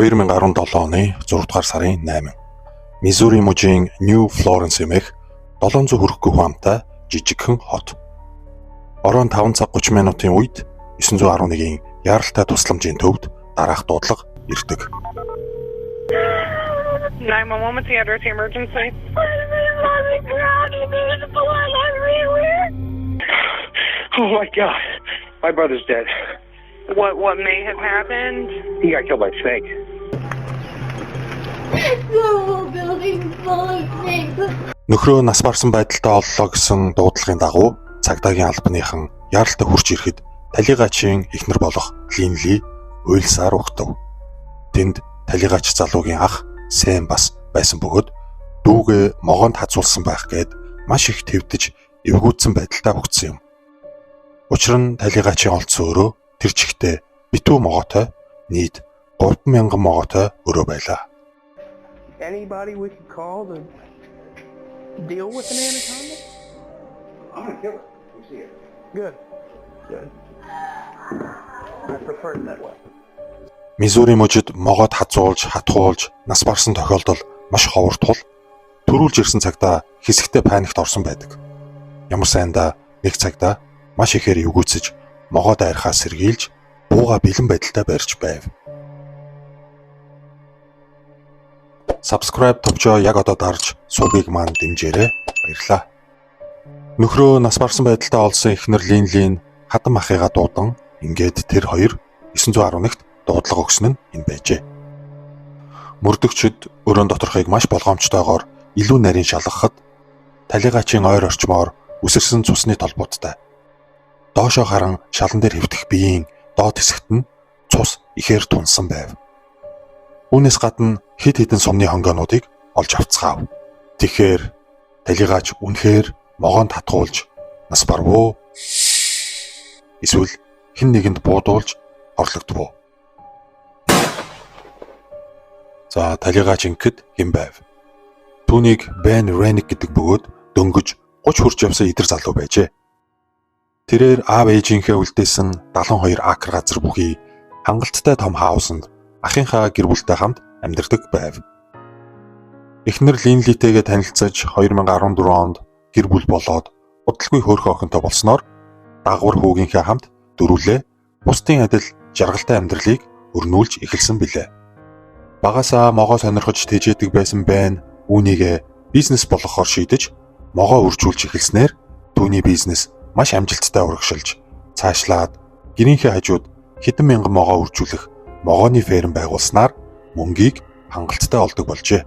2017 оны 6 дугаар сарын 8. Миссури мужийн Нью Флоренс хэмээх 700 хүрэхгүй хүн амтай жижигхэн хот. Оройн 5 цаг 30 минутын үед 911-ийн яаралтай тусламжийн төвд дараах дуудлага ирдэг. 911, what's the address of the emergency? On the ground and there's blood everywhere. Oh my God. My brother's dead. What may have happened? He got killed by a snake. The whole building's full of snakes. Нөхрөө нас барсан байдалтай оллоо гэсэн дуудлагын дагуу цагдаагийн албаныхан яаралтай хурж ирэхэд талигачийн эхнэр болох Линли уйлсаар угтав. Тэнд талигач залуугийн ах Сэм бас байсан бөгөөд дүүгээ могоонд хазуулсан байх гээд маш их твдэж эвгүйцсэн байдалтай угтсан юм. Учир нь талигачийн олдсон өрөө тэр чигтээ битүү могоотой нийт 3000 могоотой өрөө байлаа. Anybody we could call to deal with an anaconda? I'm gonna kill it. We see it. Good. Good. I prefer it that way. Миссури мужид могоод хазуулж, хатгуулж, нас барсан тохиолдол маш ховор тул түрүүлж ирсэн цагдаа хэсэгтээ паникт орсон байдаг. Ямар сайндаа нэг цагдаа маш ихээр эвгүйцэж, могоо дайрахаа сэргийлж, бууга бэлэн байдалтай барьж байв. Subscribe товчоо яг одоо дарж сувгийг маань дэмжээрэй. Баярлалаа. Нөхрөө нас барсан байдалтай олсон эхнэр Линлин хадам ахыгаа дуудан ингээд тэр хоёр 911-т дуудлага өгсөн нь энэ байжээ. Мөрдөгчид өрөөн доторхыг маш болгоомжтойгоор илүү нарийн шалгахад талигачийн ойр орчмоор үсэрсэн цусны толбуудтай. Доошоо харан шалан дээр хэвтэх биеийн доод хэсэгт нь цус ихээр тунсан байв. Үүнээс гадна хэд хэдэн сумны хонгоонуудыг олж авцгаав. Тэгэхээр талигач үнэхээр могоонд хатгуулж нас барв уу? Эсвэл хэн нэгэнд буудуулж хорлогдов уу? За талигач ингэхэд хэн байв? Түүнийг Бен Реник гэдэг бөгөөд дөнгөж 30 хүрч явсан идэр залуу байжээ. Тэрээр аав ээжийнхээ үлдээсэн 72 акр газар бүхий хангалттай том хаусанд ахынхаа гэр бүлтэй хамт амьдардаг байв. Эхнэр Линлитэйгээ танилцаж 2014 онд гэр бүл болоод удалгүй хөөрхөн охинтой болсноор дагавар хүүгийнхээ хамт дөрвөлээ бусдын адил жаргалтай амьдралыг өрнүүлж эхэлсэн билээ. Багасаа могоо сонирхож тэжээдэг байсан байна. Үүнийгээ бизнес болгохоор шийдэж могоо үржүүлж эхэлснээр түүний бизнес маш амжилттай урагшилж цаашлаад гэрийнхээ хажууд хэдэн мянган могоо үржүүлэх могооны ферм байгуулснаар мөнгийг хангалттай олдог болжээ.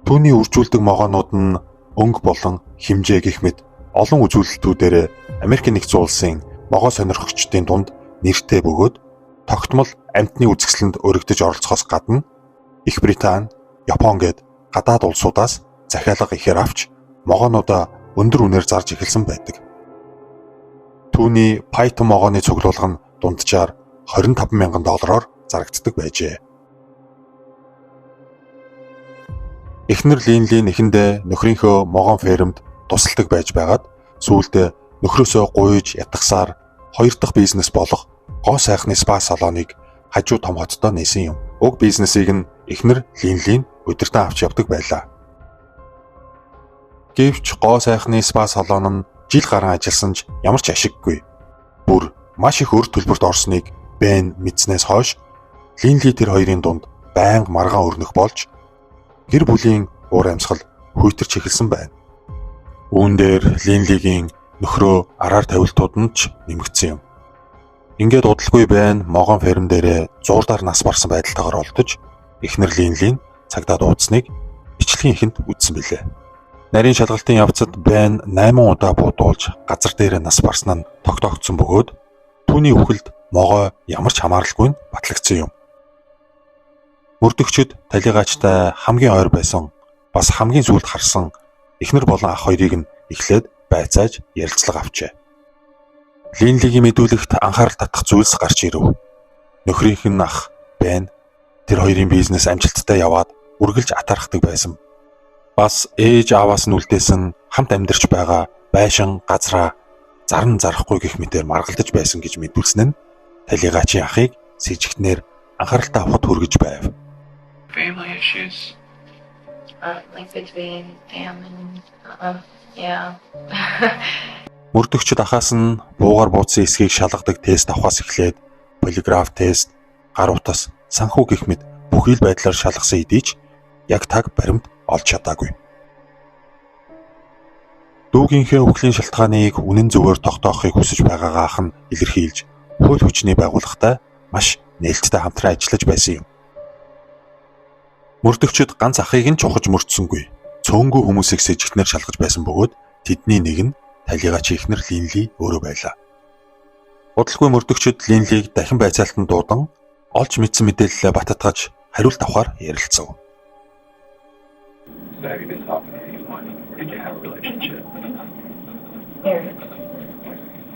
Түүний үржүүлдэг могоонууд нь өнгө болон хэмжээ гэх мэт олон үзүүлэлтүүдээр Америк нэгдсэн улсын могоо сонирхогчдын дунд нэртэй бөгөөд тогтмол амьтны үзэсгэлэнд өргөдөж оролцохоос гадна Их Британи, Япон гээд гадаад улсуудаас захиалга ихээр авч могоонуудаа өндөр үнээр зарж эхэлсэн байдаг. Түүний Python могооны цуглуулга нь дунджаар 25 мянган доллараар зарагддаг байжээ. Эхнэр Линлийн эхэндээ нөхрийнхөө могоон фермд тусалдаг байж байгаад сүүлдээ нөхрөөсөө гуйж ятгасаар хоёр дахь бизнес болох гоо сайхны спа салоныг хажуу том хотдоо нээсэн юм. Уг бизнесийг нь эхнэр Линлин удирдан авч явдаг байлаа. Гэвч гоо сайхны спа салон нь жил гарan ажилласан ч ямар ч ашиггүй. Бүр маш их өр төлбөрт орсныг Бен мэдснээс хойш Линли тэр хоёрын дунд байнга маргаан өрнөх болж гэр бүлийн уур амьсгал хүйтэрч эхэлсэн байна. Үүн дээр Линлигийн нөхрөө араар тавилтууд нь ч нэмэгдсэн юм. Ингээд удалгүй байна могоон ферм дээрээ зуурдаар нас барсан байдалтайгаар олдож эхнэр Линлин цагдаа дуудсныг бичлэгийн эхэнд үзсэн билээ. Нарийн шалгалтын явцад Бен 8 удаа буудуулж газар дээрээ нас барсан нь тогтоогдсон бөгөөд түүний үхэлд могой ямар ч хамааралгүй нь батлагдсан юм. Мөрдөгчид талигачтай хамгийн ойр байсан бас хамгийн сүүлд харсан эхнэр болон ах хоёрыг нь эхлээд байцааж ярилцлага авчээ. Линлигийн мэдүүлэгт анхаарал татах зүйлс гарч ирэв. Нөхрийнх нь ах Бен тэр хоёрын бизнес амжилттай яваад үргэлж атаархдаг байсан. Бас ээж ааваас нь үлдээсэн хамт амьдарч байгаа байшин газраа заран зарахгүй гэх мэтээр маргалдаж байсан гэж мэдүүлсэн нь талигачийн ахыг сэжигтнээр анхааралтай авахд хүргэж байв. Family issues. Like between him and yeah. Мөрдөгчд ахаас нь буугаар буудсан эсхийг шалгадаг тест авахаас эхлээд полиграф тест, гар утас, санхүү гэх мэт бүхий л байдлаар шалгасан хэдий ч яг таг баримт олж чадаагүй. Дүүгийнхээ үхлийн шалтгааныг үнэн зөвөөр тогтоохыг хүсэж байгаагаа ах нь илэрхийлж хууль хүчний байгууллагатай маш нээлттэй хамтран ажиллаж байсан юм. Мөрдөгчд ганц ахыг нь ч ухаж мөрдсөнгүй. Цөөнгүй хүмүүсийг сэжигтнээр шалгаж байсан бөгөөд тэдний нэг нь талигаач эхнэр Линли өөрөө байлаа. Удалгүй мөрдөгчд Линлийг дахин байцаалтанд дуудан олж мэдсэн мэдээллээ баттгаж хариулт авахар ярилцав. So have you been talking to anyone? Or did you have a relationship? Eric.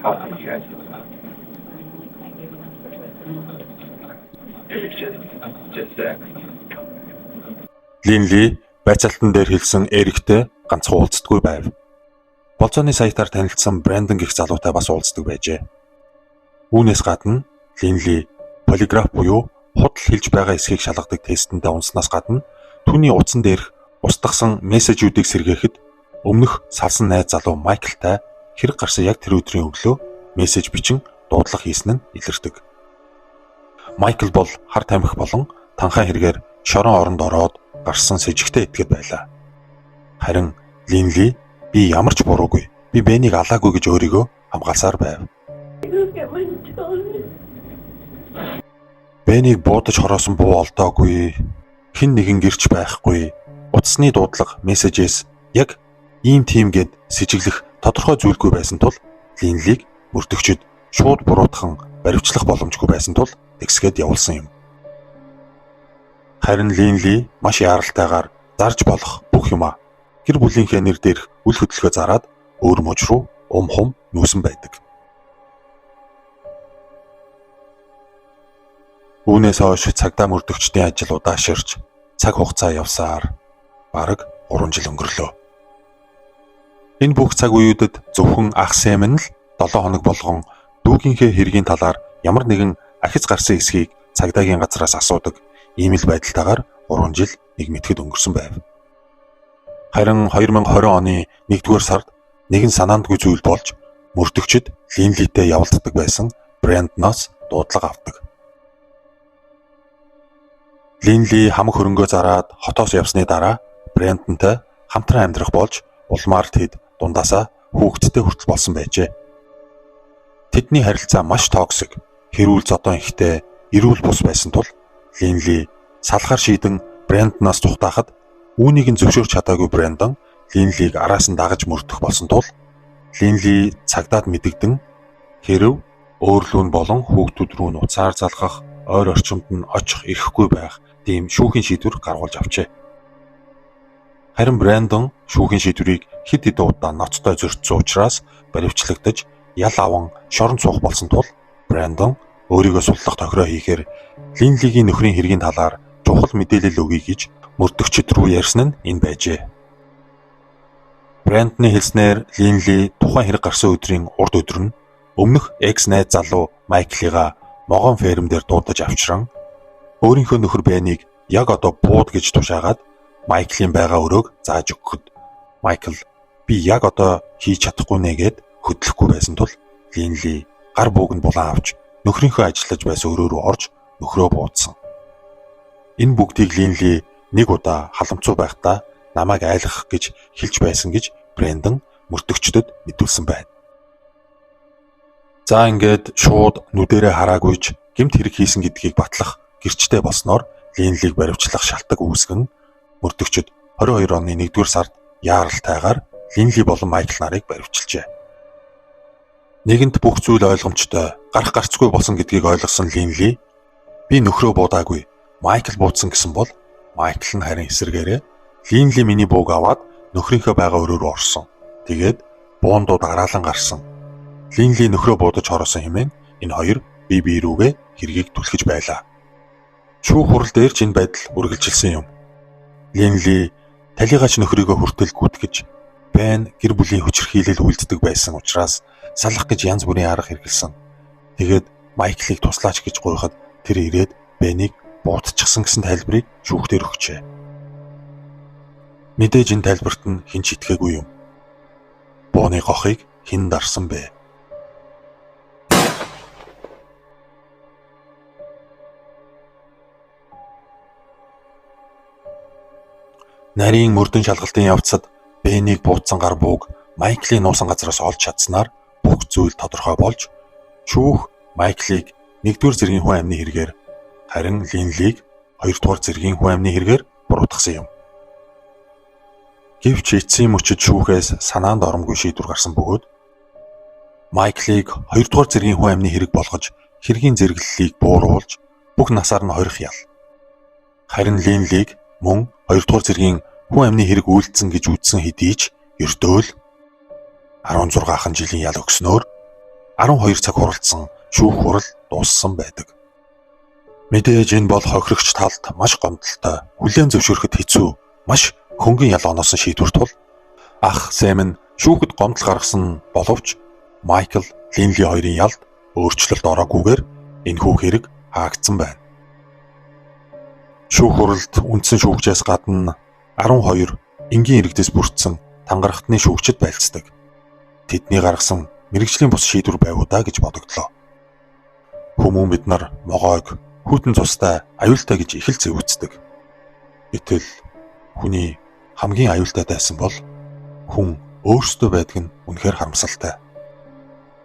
How did you guys hook up? I gave him a choice. It was just sex. Линли байцаалтан дээр хэлсэн Эриктэй ганцхан уулздаггүй байв. Болзооны сайтаар танилцсан Брэндон гэх залуутай бас уулздаг байжээ. Үүнээс гадна Линли полиграф буюу худал хэлж байгаа эсхийг шалгадаг тестэндээ унснаас гадна түүний утсан дээрх устгасан мессежүүдийг сэргээхэд өмнөх салсан найз залуу Майклтай хэрэг гарсан яг тэр өдрийн өглөө мессеж бичин дуудлага хийсэн нь илэрдэг. Майкл бол хар тамхи болон танхаа хэрэгээр шорон оронд ороод гарсан сэжигтэй этгээд байлаа. Харин Линли би ямар ч буруугүй. Би Бэнийг алаагүй гэж өөрийгөө хамгаалсаар байв. Go get my children. Бэнийг буудаж хороосон буу олдоогүй. Хэн нэгэн гэрч байхгүй. Утасны дуудлага мессежээс яг ийм тийм гээд сэжиглэх тодорхой зүйлгүй байсан тул Линлийг мөрдөгчд шууд буруутхан баривчлах боломжгүй байсан тул тэгсгээд явуулсан юм. Харин Линли маш яаралтайгаар зарж болох бүх юмаа гэр бүлийнхээ нэр дээрх үл хөдлөхөө зараад өөр муж руу ум хум нүүсэн байдаг. Үүнээс хойш цагдаа мөрдөгчдийн ажил удааширч цаг хугацаа явсаар бараг 3 жил өнгөрлөө. Энэ бүх цаг үеүүдэд зөвхөн ах Сэм нь л 7 хоног болгон дүүгийнхээ хэргийн талаар ямар нэгэн ахиц гарсан эсхийг цагдаагийн газраас асуудаг ийм л байдалтайгаар 3 жил нэг мэтгэд өнгөрсөн байв. Харин 2020 оны 1-р сард нэгэн санаандгүй зүйл болж мөрдөгчд Линлитэй явалддаг байсан Брэндноос дуудлага авдаг. Линли хамаг хөрөнгөө зараад хотоос явсны дараа Брэндонтой хамтран амьдрах болж улмаар тэд дундаасаа хүүхэдтэй хүртэл болсон байжээ. Тэдний харилцаа маш toxic, хэрүүл зодон ихтэй, эрүүл бус байсан тул Линли салахаар шийдэн Брэндоноос тухтаахад үүнийг нь зөвшөөрч чадаагүй Брэндон Линлийг араас нь дагаж мөрдөх болсон тул Линли цагдаад мэдэгдэн хэрв өөрлөө нь болон хүүхдүүд рүү нь уцаар залгах, ойр орчимд нь очих эрхгүй байх тийм шүүхийн шийдвэр гаргуулж авчээ. Харин Брэндон шүүхийн шийдвэрийг хэд хэдэн удаа ноцтой зөрчсөн учраас баривчлагдаж ял аван шорон цуух болсон тул Брэндон өөрийгөө суллах тохироо хийхээр Линлигийн нөхрийн хэргийн талаар чухал мэдээлэл өгье гэж мөрдөгчд рүү ярьсан нь энэ байжээ. Брэндоны хэлснээр Линли тухайн хэрэг гарсан өдрийн урд өдөр нь өмнөх экс найз залуу Майклыгаа могоон ферм дээр дуудаж авчран өөрийнхөө нөхөр Бэнийг яг одоо бууд гэж тушаагаад Майклын байгаа өрөөг зааж өгөхөд Майкл би яг одоо хийж чадахгүй нэ гэд хөдлөхгүй байсан тул Линли гар бууг нь булан авч нөхрийнхөө ажиллаж байсан өрөө рүү орж нөхрөө буудсан. Энэ бүгдийг Линли нэг удаа халамцуу байхдаа намайг айлгах гэж хэлж байсан гэж Брэндон мөрдөгчдөд мэдүүлсэн байна. За ингээд шууд нүдэрээ хараагүйч гэмт хэрэг хийсэн гэдгийг батлах гэрчтэй болсноор Линлийг баривчлах шалтаг үүсгэн мөрдөгчд 22 оны 1-р сард яаралтайгаар Линли болон Майкл нарыг баривчилжээ. Нэгэнт бүх зүйл ойлгомжтой, гарах гарцгүй болсон гэдгийг ойлгосон Линли би нөхрөө буудаагүй, Майкл буудсан гэсэн бол Майкл нь харин эсэргээрээ Линли миний бууг аваад нөхрийнхөө байгаа өрөө рүү орсон. Тэгээд буундууд араалан гарсан. Линли нөхрөө буудаж хороосон хэмээн энэ хоёр бие бие рүүгээ хэргийг түлхэж байлаа. Шүүх хурал дээр ч энэ байдал үргэлжилсэн юм. Линли талигаач нөхрийгөө хүртэл гүтгэж Бэн гэр бүлийн хүчирхийлэл үлддэг байсан учраас салах гэж янз бүрийн арга хэрэглэсэн. Тэгээд Майклыг туслаач гэж гуйхад тэр ирээд Бэнийг буутчихсан гэсэн тайлбарыг шүүхтэр өгчээ. Мэдээж энэ тайлбарт нь хэн ч итгээгүй юм. Бууны гохыг хэн дарсан бэ? Нарийн мөрдөн шалгалтын явцад Бэнийг буутсан гар бууг Майклийн нуусан газараас олж чадсанаар бүх зүйл тодорхой болж шүүх Майклыг 1-р зэргийн хүн амны хэрэгээр харин Линлийг 2-р зэргийн хүн амны хэрэгээр буруутгасан юм. Гэвч эцсийн мөчид шүүхээс санаанд оромгүй шийдвэр гарсан бөгөөд Майклыг 2-р зэргийн хүн амны хэрэг болгож хэргийн зэрэглэлийг бууруулж бүх насаар нь хорих ял. Харин Линлийг мөн 2-р зэргийн хүн амны хэрэг үйлдсэн гэж үзсэн хэдий ч ердөө л 16 жилийн ял өгснөөр 12 цаг хуралдсан шүүх хурал дууссан байдаг. Мэдээж энэ бол хохирогч талд маш гомдолтой, хүлээн зөвшөөрөхөд хэцүү, маш хөнгөн ял оноосон шийдвэр тул ах Сэм нь шүүхэд гомдол гаргасан боловч Майкл, Линли хоёрын ялд өөрчлөлт ороогүйгээр энэхүү хэрэг хаагдсан байна. Шүүх хуралд үндсэн шүүгчээс гадна 12 энгийн иргэдээс бүрдсэн тангарахтны шүүгчид байлцдаг. Тэдний гаргасан мэргэжлийн бус шийдвэр байв уу да гэж бодогдлоо. Хүмүүн бид нар могойг хүйтэн цустай аюултай гэж их л зэвүүцдэг. Гэтэл хүний хамгийн аюултай дайсан бол хүн өөрсдөө байдаг нь үнэхээр харамсалтай.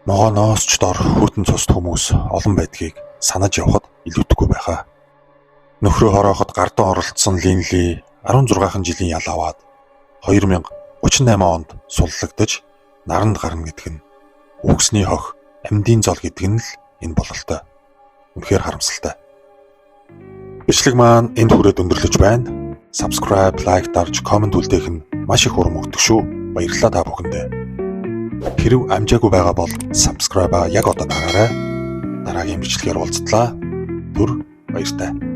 Могооноос ч дор хүйтэн цуст хүмүүс олон байдгийг санаж явхад илүүтэхгүй байхаа. Нөхрөө хорооход гардан оролцсон Линли 16 жилийн ял аваад 2038 онд суллагдаж наранд гарна гэдэг нь үхсний хох амьдын зол гэдэг нь л энэ бололтой. Үнэхээр харамсалтай. Бичлэг маань энд хүрээд өндөрлөж байна. Subscribe, like дарж, comment үлдээх нь маш их урам өгдөг шүү. Баярлалаа та бүхэндээ. Хэрв амжаагүй байгаа бол subscribe-а яг одоо дараарай. Дараагийн бичлэгээр уулзтлаа. Түр баяртай.